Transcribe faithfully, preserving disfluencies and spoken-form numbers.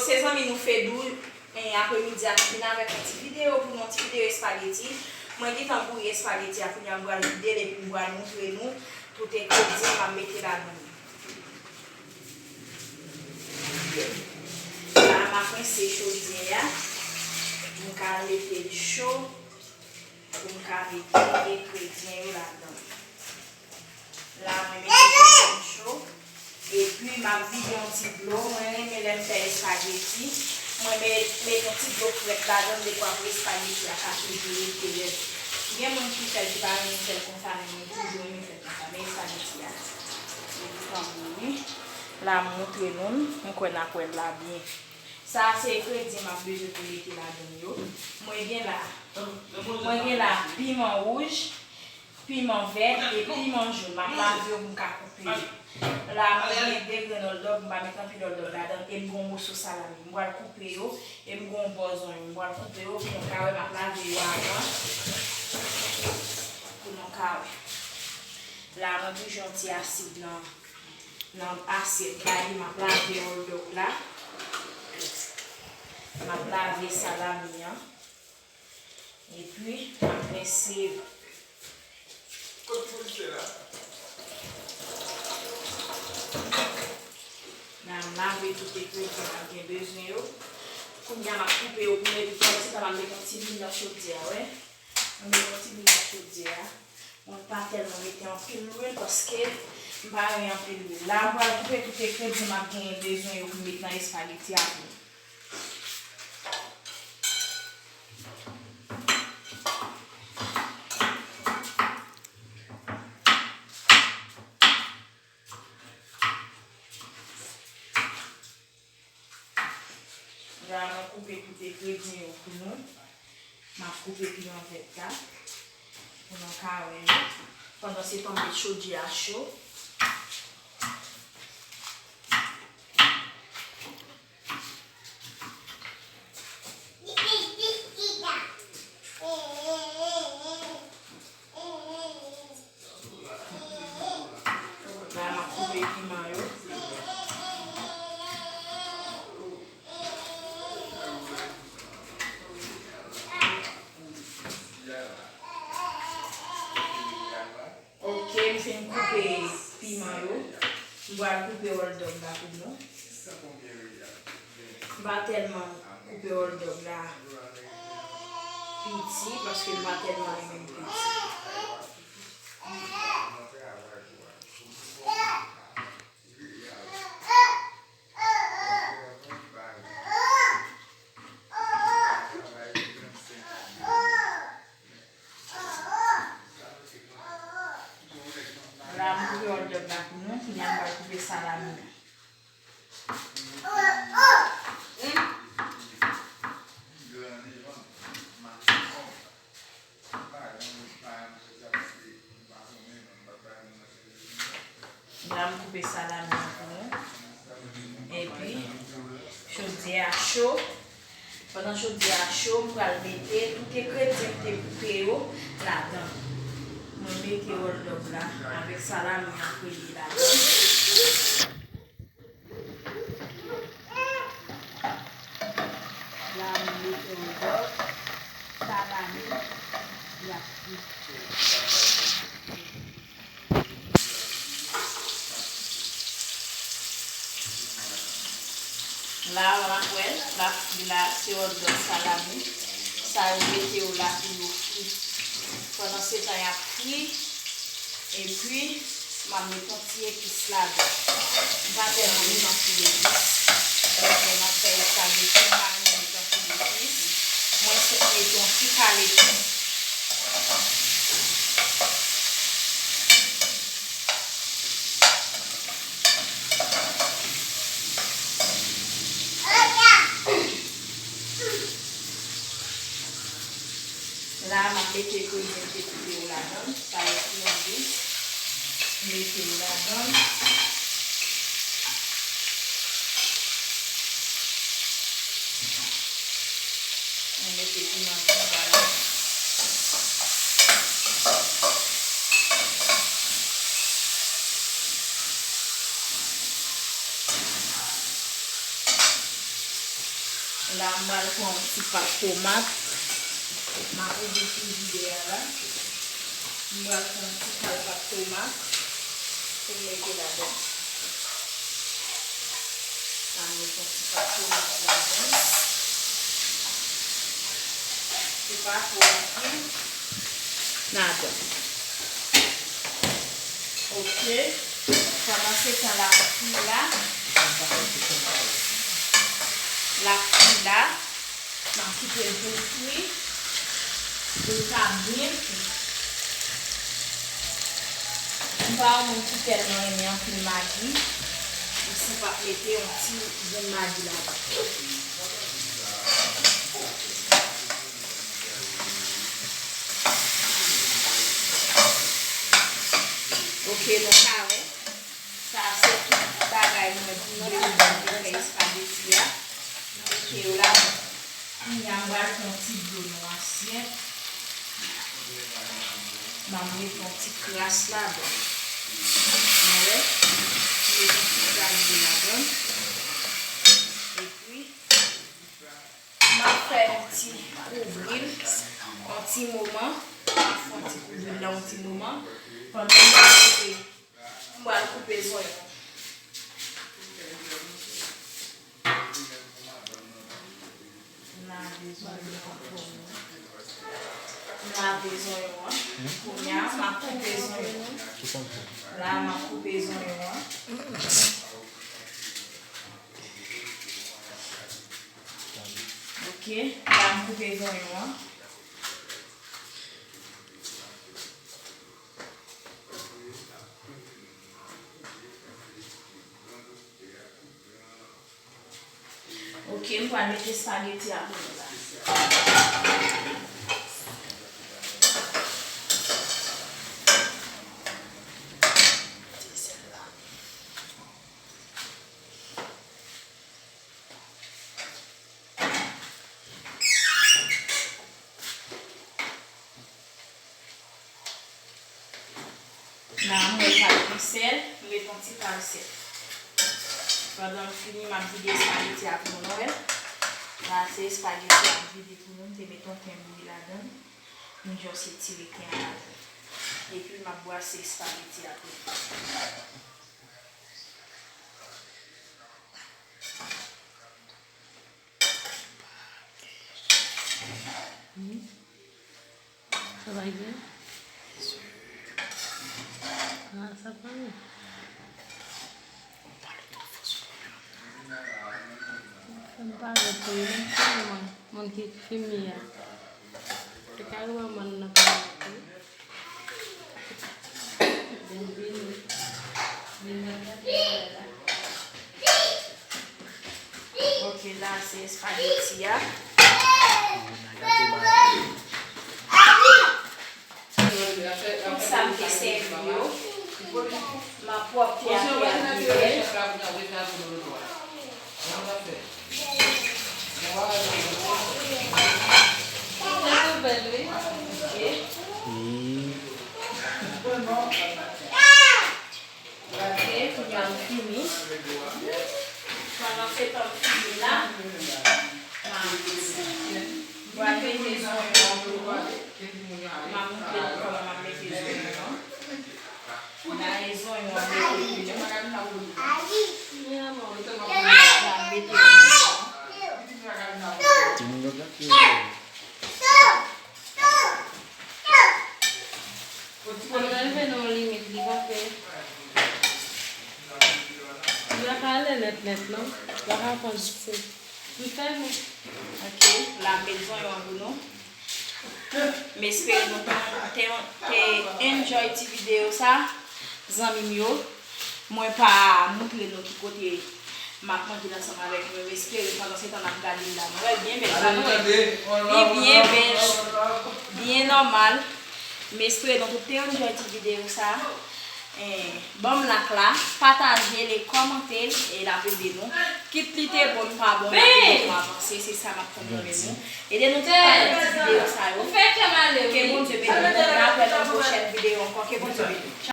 Se zanmi nou Fedou, e, apremidi a, nou vin avèk yon ti videyo pou nou, yon ti videyo espageti. Mwen gentan bouyi espageti a, kounye a m pral vide l epi m pral moutre nou tout engredyan m ap mete ladan l. La, m ap rense chodyè a pou m ka mete l cho, pou m ka mete engredyan yo ladan. La, mwen mete cho, cho. Epi, m ap vide yon ti dlo. Mwen renmen lè m fè espageti. Mwen met, met yon ti dlo frèt ladan l, dekwa pou espageti a ka toujou rete rèd. Gen moun ki fè l, ki pa renmen fè l konsa, men mwen toujou renmen fè l konsa. Men espageti a, li tanbou, wi. La, m moutre nou l. M kwè n ap wè l la byen. Sa a se engredyan m ap bezwen pou mete ladan l yo. Mwen gen la, mwen gen la piman wouj, piman vè e piman jòn. M ap lave yo pou m ka koupe yo. La, mwen gen de grenn òldòg, m pa met anpil òldòg ladan l, e m gen yon moso salami. M pral koupe yo, e m gen yon bò zonyon. M pral koupe yo pou nou ka wè, m ap lave yo avan, pou nou ka wè. La, mwen toujou yon ti asid nan, nan asyèt la, e m ap lave òldòg la. M ap lave salami an. Epi, m ap rense l. Kot polisye la? La, m lave tout engredyan m ap gen bezwen yo. Kounye a, m ap koupe yo pou mwen, epi pandan se tan, m ap mete yon ti lwil nan chodyè a, wi. M mete yon ti lwil nan chodyè a. Mwen pa tèlman mete anpil lwil paske m pa renmen anpil lwil. La, m pral koupe tout engredyan m ap genyen bezwen yo pou m met nan espageti a pou nou. La, mwen koupe tout engredyan yo pou nou. M ap koupe piman vèt la pou nou ka wè yo. Pandan se tan, m met chodyè a cho. La, m ap koupe piman yo. Ok, m fin koupe piman yo. M pral koupe òldòg la pou nou. M pa tèlman koupe òldòg la piti, paske m pa tèlman renmen l piti. La, m koupe òldòg la pou nou, kounye a m pral koupe salami an. La, m koupe salami an pou nou. Epi, chodyè a cho. Pandan chodyè a cho, m pral mete tout engredyan m te koupe yo ladan. Mwen mete òldòg la avèk salami an premye ladan. La, m mete òldòg, salami, y ap fri. La, w ap wè, l ap fri la, se òldòg salami. Sa yo mete yo la pou yo fri. Pandan se tan y ap fri, epi, m ap met yon ti epis ladan. M pa tèlman renmen anpil epis. Lè m ap fè espageti, m pa renmen met anpil epis. Mwen sot met yon ti kal epis. La, m ap mete egredyan m te koupe yo ladan l. Sa yo ki anvi. M mete yo ladan l. Mwen mete piman ti sa la. La, m pral pran yon ti pat tomat. M ap ouvri frijidè a la. M pral pran yon ti kal pat tomat pou m mete ladan. M ap met yon ti pat tomat ladan. Se pa twò anpil ladan. Ok. Pandan se tan la, l ap fri la. L ap fri la. M ap kite l pou l fri. Pou l ka byen fri. M pa yon moun ki tèlman renmen anpil magi. Ou si m p ap mete yon ti grenn magi ladan. Ok, nou ka wè. Sa se tout bagay mwen pou mwen pou mwen fè espageti a. Ok, la, kounye a m pral pran ti dlo nan asyèt. M ap met yon ti kras ladan. Nou wè? M met yon ti kras dlo ladan. Epi, m ap fè yon ti kouvri l, yon ti moman. M ap fè yon ti kouvri l la, yon ti moman. Pandan m ap koupe, m pral koupe zonyon. M lave zonyon an pou nou. M lave zonyon an. Kounye a, m ap koupe zonyon an. La, m ap koupe zonyon an. Ok, la, m koupe zonyon an. Ok, m pral mete espageti a pou nou la. La, mwen pa gen sèl, m met yon ti kal sèl. Pandan m fini, m ap vide espageti a pou nou wè. La, se espageti a m vide pou nou, m te met yon ten bouyi ladan l. M just etire ten an ladan l. Epi, m ap bwase espageti a pou nou. Sa va byen? Ah, sa pa byen. Fè m parèt pou yo, menm si se mwen, moun ki filme a. Te ka wè mwen nan parèt wi. Byenvini. Vin nan gate la. Ok, la se espageti a. Tout sa m te sèvi yo, m ap pwòpte a pi a pi bèl. Ok. Ok, kounye a m fini. Pandan se tan m fini la, m ap, m pral mete zonyon an pou nou. M ap montre nou kòman m ap mete zonyon an. M ap mete zonyon an. M ap mete zonyon an. Timoun yo gate. Ann rive nan yon limit, li pa fè. Li pa ka ale nèt nèt, non. Li pa ka pran jis se. Li fèmen. Ok, la m met zonyon an pou nou. M espere nou te, te, te enjoy ti videyo sa, zanmi m yo. Mwen pa montre nou ki kote m ap manje l ansanm avèk nou. M espere pandan se tan n ap gade l la, nou wè l byen bèl, pa nou wè? Li byen bèl, byen nòmal. M espere nou tout te enjoy ti videyo sa. Eh, ban m like la, pataje l, kòmante l, e l ap ede nou. Kit li te bon, pa bon, l ap ede nou avanse, se sa m ap tann nan men nou. Ede nou tout pataje ti videyo sa yo. Ke Bondye beni nou. N ap wè nan yon pwochèn videyo ankò. Ke Bondye beni nou.